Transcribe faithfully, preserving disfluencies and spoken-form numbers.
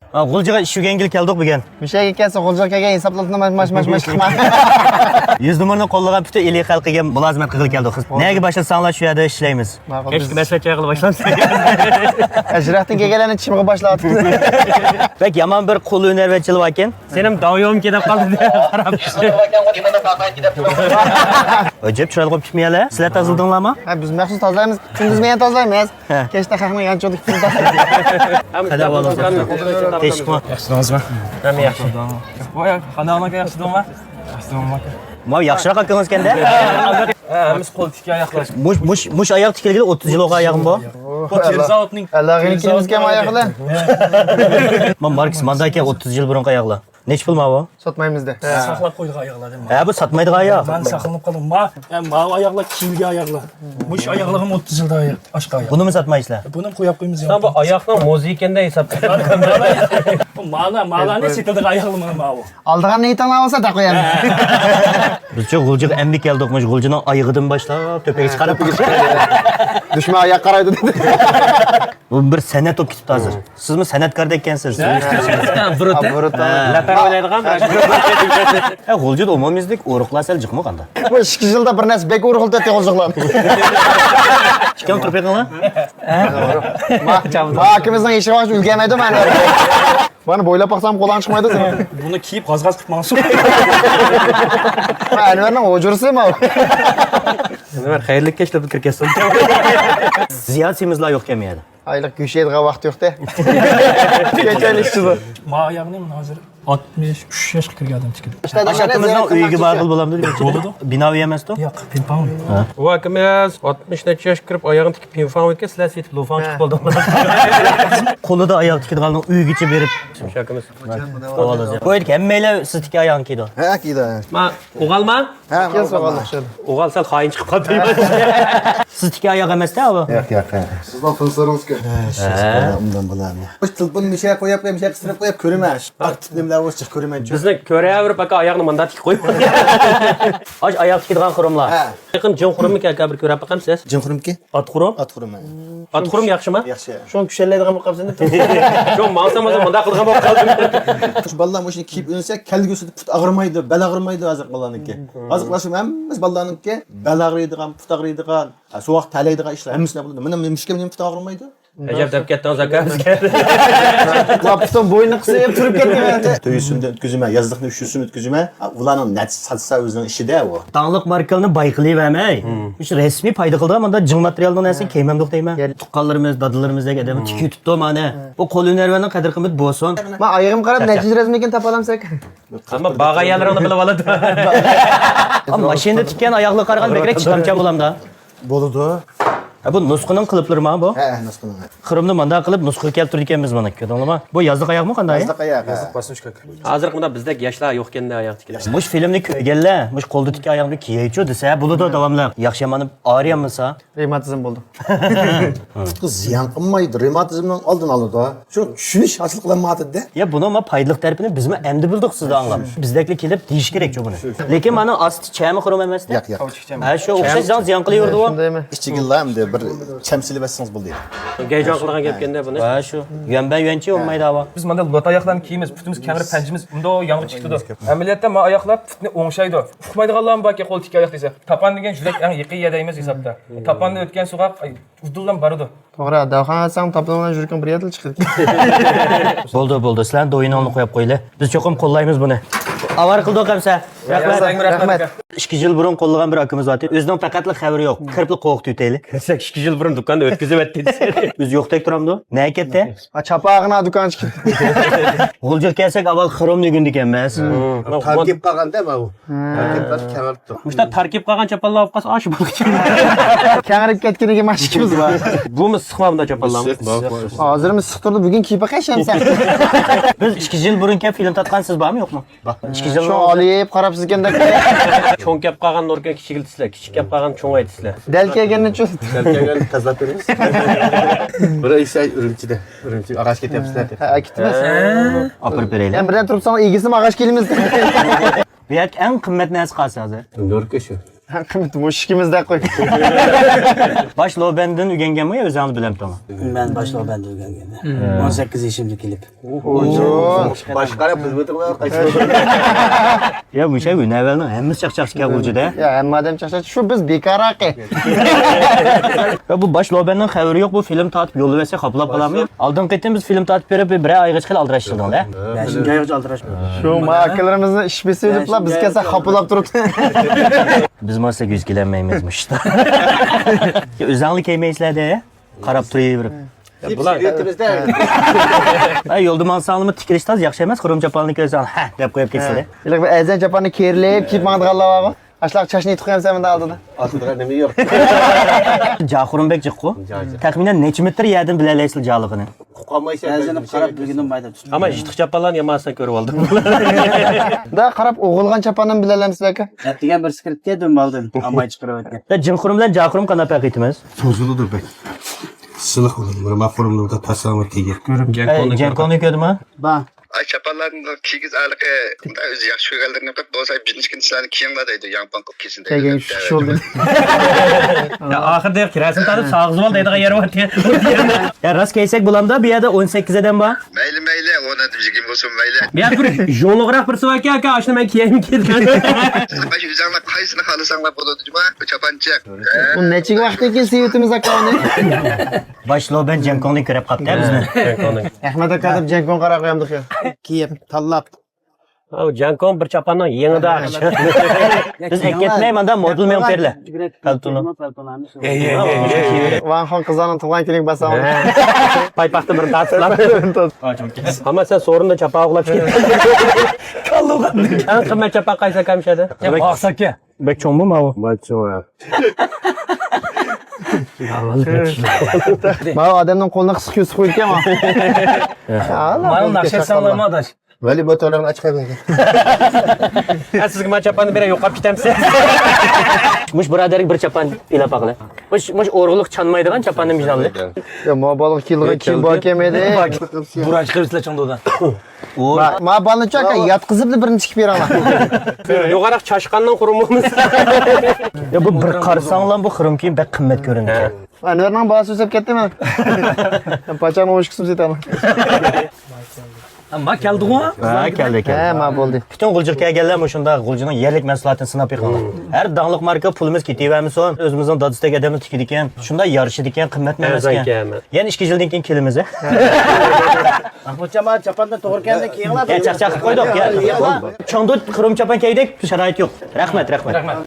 ھا، غۇلجىغا ئىش ئۆگەنگىلى كەلدۇق بۈگۈن. مۇشۇ يەرگە كەلسە غۇلجىغا كەلگەن ھېسابلىرىنى ماش ماش ماش قىلما. يۈز نومۇرنى قوللىغان پۈتۈن ئىلى خەلقىگە مۇلازىمەت قىلغىلى كەلدۇق. نەگە باشلىساڭلار شۇ يەردە ئىشلەيمىز. ماقۇل. كەچلىك مەسلىھەت چايغىلى باشلامسىز؟ ئەشرەختىن كەلگەنلەرنى چىشىمغا باشلاۋاتىپتۇ. بەك يامان بىر قول ھۈنەرۋەنچىلىك باركەن. سېنىڭ داۋيومكى دەپ قالدى. قاراپ. ئەجەب چىرايلىق بولۇپ كېتىپمۇ يەلە؟ سىلەر تازىلىدىڭلارمۇ؟ ھە، بىز مەخسۇس تازىلايمىز. كۈندۈزمۇ يەنە تازىلايمىز. ھە. كەچتە خەقنىڭ يانچۇقىدا كېتىدۇ. قەدەر بولۇڭ. تېشىقمۇ؟ ياخشىدىڭىزمۇ؟ ھەممە ياخشى. ۋاي، قانداق ئاكا، ياخشىدىڭمۇ؟ ياخشىدىڭمۇ ئاكا؟ ماۋۇ ياخشىراق ئاكىڭىزكەندە. ھە، ھەممىسى قول تىككە ئاياقلار. مۇش، مۇش، مۇش ئاياق تىكىلگىلى ئوتتۇز يىل بولغان ئاياغىم بۇ. بۇ تېرە زاۋۇتنىڭ، ئەللەرگىنى تېرە كىيىمىزكەن زاۋۇتنىڭ ئاياقلار. ما ماركس مانداكەن ئوتتۇز يىل بۇرۇنقى ئاياقلار. نەچچە پۇل ماۋۇ؟ ساتمايمىز دە. ساقلاپ قويىدىغان ئاياغلار دەيمەن. ھە، بۇ ساتمايدىغان ئاياغ. مەن ساقلىنىپ قالدىم. ما، ھە، ماۋۇ ئاياغلار كىيىلگەن ئاياغلار. مۇشۇ ئاياغلىرىم ئوتتۇز يىلدا ئاياق، ئاشقا ئاياق. بۇنىمۇ ساتمايسىلەر؟ بۇنىمۇ قويۇپ قويىمىز. سەن بۇ ئاياقنىڭ مۇزىكىندا ھېساب. بۇ مالا، مالانى سېتىلىدىغان ئاياغلار مانا ماۋۇ. ئالىدىغان نىيىتىڭلار بولسا دەپ قويايمىز. بىزچۇ غۇلجىغا ئەمدى كەلدۇق، مۇشۇ غۇلجىنىڭ ئايىغىدىن باشلاپ تۆپىگىچە قاراپ. دۈشمەن ئاياققا قارايدۇ دېدى. بۇ بىر سەنئەت بولۇپ كېتىپتۇ ھازىر. سىزمۇ سەنئەتكاردەك ئىكەنسىز. بۇرۇت، ھە؟ ھە. ھە، غۇلجىدا ئومۇميۈزلۈك ئورۇقلار سەل جىقمۇ قاندا؟ بۇ ئىككى يىلدا بىر نەرسە بەك ئورۇقلىتەتتى غۇلجىقلار. ئىككىڭ تۇرۇپ بېقىڭلار. ما، ما ئاكىمىزنىڭ ئىشى بار، ئۈلگۈرمەيدۇ مانا. مانا بويلاپ باقسام قولۇڭ چىقمايدۇ سېنىڭ. بۇنى كىيىپ غاز-غاز قىلىپ ماڭسۇن. ما ئەنۋەرنىڭ ھۇجرىسى ما. ئەنۋەر خەيرلىك كەچلەردە كىرىپ كەتسۇن. زىياد سېمىزلار يوقكەن بۇ يەردە. ئايلىق گۆش يەيدىغان ۋاقتى يوق-دە. كەچەن ئىشچىدۇر. ما ئاياغنى مانا ھازىر ئاتمىش ئۈچ ياشقا كىرگەن ئادەم تىكىدۇ. ئاشۇ ئاكىمىزنىڭ ئۆيىگە بارغىلى بولامدۇ دېمەكچى. بولىدۇ. بىنا ئۆي ئەمەستۇ؟ ياق، پىڭفاڭ ئۆي. ھە. ئۇ ئاكىمىز ئاتمىش نەچچە ياشقا كىرىپ ئاياغنى تىكىپ پىڭفاڭ ئۆيگە، سىلەر سېتىپ لۇفاڭ چىقىپ بولدۇڭلار. قولىدا ئاياغ تىكىدىغاننىڭ ئۆيىگىچە بېرىپ. شۇ ئاكىمىز. بۇ يەردىكى ھەممەيلەن سىز تىككەن ئاياغنى كىيىدۇ. ھە، كىيىدۇ. ما ئوغالما؟ ھە، ئوغال. ئوغال سەل خائىن چىقىپ قالدى. سىز تىككەن ئاياغ ئەمەستە بۇ؟ ياق، ياق، ھە. سىزنىڭ فىنسىرىڭىزكەن. ھە. ئۇنداق بولامدۇ؟ ئىش تېلېفوننى مۇشۇ يەرگە قويۇپ، مۇشۇ يەرگە قىستۇرۇپ قويۇپ كۆرىمەن. ئارتۇق نېمىلەر بولسا چىق كۆرىمەن. بىزنى كۆرەۋېرىپ ئاكا ئاياغنى مۇنداق تىكىپ قويۇپ. ئاش ئاياغ تىكىدىغان خۇرۇملار. ھە. يېقىن جىڭ خۇرۇممىكەن ئاكا، بىر كۆرۈپ باقامسىز؟ جىڭ خۇرۇمكى؟ ئات خۇرۇم؟ ئات خۇرۇم، ھە. ئات خۇرۇم ياخشىما؟ ياخشى. شۇڭا كۈشەنلەيدىغان بولۇپ قاپسەن. شۇڭا ماڭسام ھازىر مۇنداق قىلغان بولۇپ قالدىم. شۇ بالىلار مۇشۇنى كىيىپ ئۆنسە، كەلگۈسىدە پۇت ئاغرىمايدۇ، بەل ئاغرىمايدۇ ھازىرقى بالىلارنىڭكى. ھازىرقى بالىلار شۇ ھەممىسى بالىلارنىڭكى بەل ئاغرىيدىغان، پۇت ئاغرىيدىغان، ھە، سوغۇق تەلەيدىغان ئىشلار ھەممىسىنى بولىدۇ. مېنىڭ مۇشۇكەم نېمە پۇت ئاغرىمايدۇ؟ ئەجەب دەپ كەتتىڭىز ئاكا بىزگە. ما پۇتۇم بوينى قىسىپ تۇرۇپ كەتتىم. تۆت يۈز سومدىن ئۆتكۈزىمەن، يازلىقنى ئۈچ يۈز سوم ئۆتكۈزىمەن. ئۇلارنىڭ نەچچە ساتسا ئۆزىنىڭ ئىشىدە ئۇ. داڭلىق ماركىلارنى باي قىلىۋەرمەي، مۇشۇ رەسمىي پايدا قىلىدىغان مۇنداق جىڭ ماتېرىيالنىڭ نەرسىنى كىيمەمدۇق دەيمەن. تۇغقانلىرىمىز، دادىلىرىمىزدەك ئادەمنى تىكىۋېتىپتۇ مانا. بۇ قول ھۈنەرۋەننىڭ قەدىر قىممىتى بولسۇن. ما ئايىغىمغا قاراپ نەچچىنچى رەسىملىكىنى تاپالامسەن؟ ئەمما بارغان يەرلىرىڭنى بىلىۋالىدۇ. ماشىنىدا تىككەن ئاياغلىققا قارىغاندا بەكرەك چىدامچان بولامدا. بولىدۇ. ھە، بۇ نۇسخىنىڭ قېلىپلىرى ما بۇ؟ ھە، ھە، نۇسخىنىڭ. خۇرۇمنى مانداق قىلىپ نۇسخىغا كەلتۈرىدىكەنمىز مانا، كۆردۈڭلارمۇ؟ بۇ يازلىق ئاياغمۇ قانداق؟ يازلىق ئاياغ، ھە. ھازىرقى مۇنداق بىزدەك ياشلار يوقكەندە ئاياغ تىكىدۇ. مۇشۇ فىلىمنى كۆرگەنلەر مۇشۇ قولدا تىككەن ئاياغنى كىيەيچۇ دېسە بولىدۇ داۋاملىق. ياخشى ياماننى ئايرىيالمىسا. رېماتىزم بولدى. پۇتقا زىيان قىلمايدۇ، رېماتىزمنىڭ ئالدىنى ئالىدۇ. شۇ چۈشىنىش ھاسىل قىلالمايۋاتىدۇ. يا، بۇنىڭ ما پايدىلىق تەرىپىنى بىزمۇ ئەمدى بىلدۇق سىزدە ئاڭلاپ. بىزدەكلەر كېلىپ دېيىش كېرەكچۇ بۇنى. لېكىن مانا ئاستى چەمى خۇرۇم ئەمەستە؟ ياق، ياق. ھە، شۇ ئوخشاش زىيان، زىيان قىلىۋېرىدۇ. ئىچىگىلا ئەمدى بىر چەم سېلىۋەتسىڭىز بولدى. گەيجاڭ قىلغان گەپكەندە بۇنى. ھە، شۇ. يۈەنبەن يۈەنچى بولمايدۇ ئاۋا. بىز مانداق لوتا ئاياقلارنى كىيىمىز، پۇتىمىز كەڭرى، پەنجىمىز مۇنداق ياڭغا چىقىدۇ. ئەمەلىيەتتە ما ئاياقلار پۇتنى ئوڭشايدۇ. ئۇقمايدىغانلارمۇ باركەن قول تىككەن ئاياق دېسە. تاپان دېگەن يۈرەك ئەڭ يېقىن يەردە ئەمەس ھېسابتا. تاپاندىن ئۆتكەن سوغۇق، ئاي، ئۇدۇللا بارىدۇ. توغرا، داۋاخانىغا ئاتساڭ تاپىدىغان يۈرىكىڭ بىر يەردىلا چىقىدۇ. بولدى، بولدى، سىلەرنىڭ دويىنىڭلارنى قويۇپ قويىلى. بىز چوقۇم قوللايمىز بۇنى. ئاۋارە قىلدۇق ئەمسە. رەھمەت. رەھمەت. ئىككى يىل بۇرۇن قوللىغان بىر ئاكىمىز بار ئىدى. ئۆزىنىڭ پەقەتلا خەۋىرى يوق. كىرىپلا قوۋۇق تۈتەيلى. كىرسەك ئىككى يىل بۇرۇن دۇكاندا ئۆتكۈزۈۋەتتى دېسە. ئۆزى يوقتەك تۇرامدۇ؟ نەگە كەتتى؟ ھا، چاپاغىنا دۇكان چىقىپ. غۇلجىغا كەلسەك ئاۋۋال خىرىمنى ئۆگەندىكەنمىز. تارتىپ قالغاندا ماۋۇ. مۇشۇنداق تاركىپ قالغان چاپانلار بولۇپ قالسا، ئاشۇ بولىدىكەن. كەڭرىپ كەتكىنىگە ماشىكىمىز بار. بۇمۇ سىقما بۇنداق چاپانلارمۇ؟ ھازىرمۇ سىقتۇردى، بۈگۈن كىيىپ باقاي شەمسە. بىز ئىككى يىل بۇرۇن كەپ فىلىم تارتقان سىز بارمۇ يوقمۇ؟ بار. ئىككى يىل شۇ ئالىيىپ قاراپسىزكەندەك. چوڭ كەپ قالغان نۇركەن كىچىكلىتىسىلەر، كىچىك كەپ قالغان چوڭايتىسىلەر. دەل كەلگەننى چۈ. دەل كەلگەن تازىلاپ بېرىمىز. بىر ئىش ئۈرۈمچىدە، ئۈرۈمچىگە ئاغاچ كېتەمسىلەر دەپ. ھە، كېتىمىز. ئاپىرىپ بېرەيلى. يەنە بىردەم تۇرۇپساڭ ئىگىسىمۇ ئاغاچ كېلىمىز. بۇ يەردىكى ئەڭ قىممەت نەرسە قايسى ھازىر؟ نۇركە شۇ. قىممىتى مۇشۇ ئىككىمىزدە قوي. باش لوبەندىن ئۆگەنگەنمۇ يا ئۆزىڭىز بىلەمتىڭ؟ مەن باش لوبەندە ئۆگەنگەن. ئون سەككىز يېشىمدا كېلىپ. باشقا رەپ خىزمىتىڭلار قايسى؟ يا مۇشۇ ھۈنەرۋەننىڭ ھەممىسى چاقچاقچى ئىكەن غۇلجىدا. يا ھەممە ئادەم چاقچاقچى. شۇ بىز بىكار ھەققى. يا بۇ باش لوبەننىڭ خەۋىرى يوق، بۇ فىلىم تارتىپ يوللىۋەرسە خاپىلاپ قالامدۇ؟ ئالدىنقى قېتىم بىز فىلىم تارتىپ بېرىپ، بىرەر ئايغىچە خېلى ئالدىراشتىردىڭ-دە. بەشىنچى ئايغىچە ئالدىراش. شۇ ما ئاكىلىرىمىزنىڭ ئىش بېسىۋېلىپلا بىز كەلسە خاپىلاپ تۇرۇپتۇ. بىز ماڭساق يۈز كېلەلمەيمىز مۇشۇ. ئۆزۈڭلار كەلمەيسىلەر-دە، قاراپ تۇرۇۋېرىپ. بۇلار ھە، يولدا ماڭساڭلارمۇ تىكىلىش تاز ياخشى ئەمەس، خۇرۇم چاپاننى كۆرسەڭ ھە دەپ قويۇپ كەتسىلەر. ھېلىقى بىر ئەزەن چاپاننى كېرىلىپ كىيىپ ماڭىدىغانلار بارغۇ. ئاشۇلارغا چاچنى ئېيتىپ قويامسەن مۇنداق ئالدىدا؟ ئالدىدا نېمە يوق؟ جاخۇرۇم بەك جىققۇ. جا، جا. تەخمىنەن نەچچە مېتىر يەردىن بىلەلەيسىلەر جالىقىنى؟ ئۇقالمايسەن. بەزىنى قاراپ بىلگىنىم بايدا تۇتۇپ. ئەمما يىرتىق چاپانلارنى يامان ئاسان كۆرۈپ ئالدىم. دا قاراپ ئوغۇلغان چاپاننىمۇ بىلەلەمسىز ئاكا؟ دەپ دېگەن بىرسى كىرىپتىكەن، دۈم ئالدىم. ئالماي چىقىرىۋەتكەن. دا جىڭخۇرۇم بىلەن جاخۇرۇم قانداق پەرق ئېتىمىز؟ سوزۇلىدۇ بەك. سىلىق بولىدۇ. مانا خۇرۇملىرىدا تاسلانغان تېگى. جەڭكوننى كۆردۈڭمۇ؟ چاپانلارنى كىيگۈز ھېلىقى ئۆزى ياخشى كۆرگەنلىرىنى قىلىپ، بولسا بىرىنچى كۈنى سىلەرنى كىيىڭلار دەيدۇ، ياڭپاڭ قىلىپ كىيسۇن دەيدۇ. كەلگەن ئۈچ كىشى بولدى. يا ئاخىرىدا رەسىم تارتىپ ساغىزىۋال دەيدىغان يەر بار. يا راست كەلسەك بولامدا، بۇ يەردە ئون سەككىز ئادەم بار. مەيلى، مەيلى، ئون ئادەم يىگىرمە بولسۇن، مەيلى. بۇ يەردە بىر يوللۇقراق بىرسى باركەن ئاكا، ئاشۇنى مەن كىيەيمىكىن؟ ئۆزۈڭلار قايسىنى خالىساڭلار بولىدۇ جۇما، بۇ چاپانچىق. ئۇ نەچچە ۋاقىتتىن كېيىن سېۋىتىمىز ئاكا ئۇنى؟ باش لوبەن جەڭكوڭنى كۆرۈپ قاپتۇ بىزنى. ئەخمەت ئاكا دەپ جەڭكوڭ قاراپ قويامدۇق يا. كىيىپ، تاللاپ. ئاۋۇ جەڭكوڭ بىر چاپاننىڭ يېڭىدا. بىز ئەكەتمەي ماندا مودېل مېڭىپ بېرىلە. پەلتونۇ. ۋاڭخۇاڭ قىزلارنىڭ تۇغۇلغان كۈنىگە باساڭ. پايپاقتا بىر تارتىپلا. ئەمما سەن سورۇندا چاپان ئوغلاپ كەتتىڭ. ئەڭ قىممەت چاپان قايسى ئاكا مۇشۇ يەردە؟ يا باقساكە. بەك چوڭمۇ ماۋۇ؟ باي چوڭ ھە. ماۋۇ ئادەمنىڭ قولىنى قىسىق كۆرسىتىپ قويىدىكەن ماۋۇ. ماۋۇ ناخشا ئېيتساڭلارمۇ ئاداش؟ ۋەلى موتورلارنى ئاچقان. ھە، سىزگە مانا چاپاننى بېرەي، يوقاپ كېتەمسىز؟ مۇش بۇرادەرگە بىر چاپان ئېلىپ باقىلى. مۇش، مۇش ئورغىلىق چانمايدىغان چاپاننى مىجناللى. يا، ما بالىغا كىيىدىغان كىيىم باركەن مەيلى. بۇراش قىلىسىلەر چوڭ دودا. ما، ما بالىنى چاكا ياتقۇزۇپ بىرنى تىكىپ بېرىڭلار. يوغانراق چاشقاننىڭ قۇرۇمى بولمىسا. يا، بۇ بىر قارىساڭلار بۇ خۇرۇم كىيىم بەك قىممەت كۆرۈنىدۇ. ئەنۋەرنىڭ باھاسى ئۆسۈپ كەتتى مانا. پاچاقنىڭ ئوشۇكىسىمۇ سېتەلمەي. ئەمما كەلدىغۇ؟ ھە، كەلدى، كەلدى. ھە، ما بولدى. پۈتۈن غۇلجىغا كەلگەنلەر مۇشۇنداق غۇلجىنىڭ يەرلىك مەھسۇلاتىنى سىناپ بېقىڭلار. ھەر داڭلىق ماركا پۇلىمىز كېتىۋەرمىسۇن، ئۆزىمىزنىڭ دادىسىدەك ئادەمنى تىكىدىكەن، شۇنداق يارىشىدىكەن، قىممەتمۇ ئەمەسكەن. يەنە ئىككى يىلدىن كېيىن كېلىمىز، ھە؟ مەھمۇتجان، چاپاندا توغرا كەلدى، كېيىڭلار. يا، چاقچاق قىلىپ قويدۇق، يا. چوڭ دوت خۇرۇم چاپان كىيدۇك، شارائىت يوق. رەھمەت، رەھمەت.